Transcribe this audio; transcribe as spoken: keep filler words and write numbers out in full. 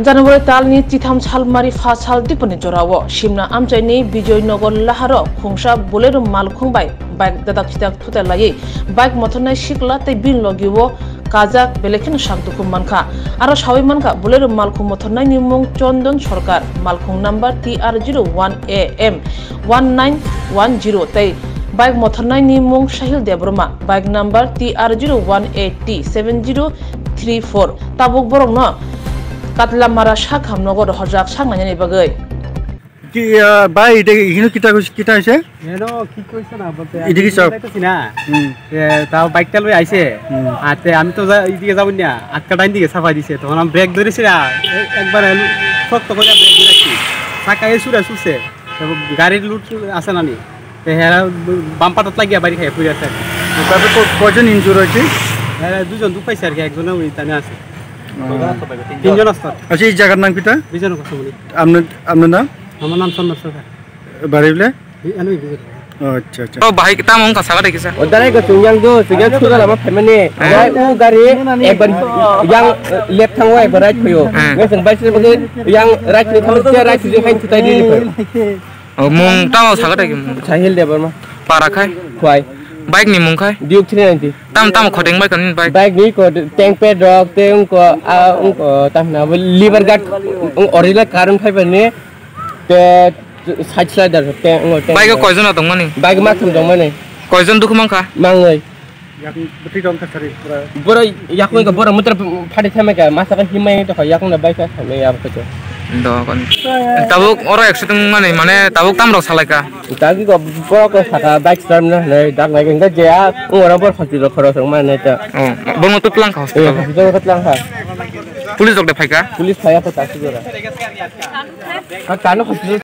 January talni chitham salmari pha sal dipani jorao Simna amchaini Bijoy Nagar laharo khungsa Bolero malkhung bai bike dadak khidak thutai laiwi bike mothornai sikla tei bini logio kajak belai kheno sak dukhu mankha. Aro sawi mankha Bolero malkhung mothornaini mung Chondon Sarkar, malkhung number T R zero one A M one nine one zero tei bike mothornaini mung Sahil Debbarma, bike number T R zero one A T seven zero three four. Tabuk borokno Katlamara sakham nogo rohorjak sak nainani bagwi. Ki, ah, bai, ide hino kita koi-, kita hoise? Eno ki koise na bolte, Idigi chowk. Taito sina. Hmm. E, ta bike ta loi aise. Hmm. Ate ami to ja, idige jabo na, atka dain dige sabai dise. Tokhon ami brake dhorisi na, e, ekbar elu, sok tokho ja brake dhorisi. Saka e sura suse. Tabo gari lut ase nani. Te hera bumper tat lagia bari khai puri ase. Tabe ko-, koijon injure hoise? Hera dujon duk paise ar ki, ekjon oi tani ase. Oh. Tinjon ase. Acha, ei jagar nang pita? Bijan Kosomoni. Amna, amna nam? Amar nam Chandra Sarkar. Bari bole? Bi-, ano bi bijan. Oh, acha, acha. Oh, bahai tamo wngkha saga dai kisa. O darai ko chungyang do, chungyang suda lama phaimani. Eh. Wai o gari ekbar yang left thango, ekbar right phaio. Eh. Ngai seng bai seng yang right ni thango, right ni hain thutai di. Oh, mung tamo saga dai mung. Sahil Debbarma. Para khai? Khwai. Bike ni mung khai? Duke three ninety. Tam, tam khodeng bai kani bike? Bike ni ko tank pad rok, te wngko, ah, wngko, tam na bo lever guard, wng original car wng phai bani, te side slider, te wngko tank. Bike o koijon tongmani? Bike ma thum tongmani. Koijon dukhu mankha? Mangoi. Yakung bwtwi tong kha sari pura. Boro yakung ka boro mutra phadi thame ka, masa ka himai to yakung na bike ka thame ya ko. Do kon. Tabuk oro accident mani, mane tabuk tam rok salai ka? Tagi ko boro ko saka bike start na nai dak nai ga je ya ora bor khati ro khoro song ma nai ta. Oh, bono to tlang ka hospital. Hospital ko tlang ka. Police rok de phai ka? Police phai ya ko ta sujora. Ka kano hospital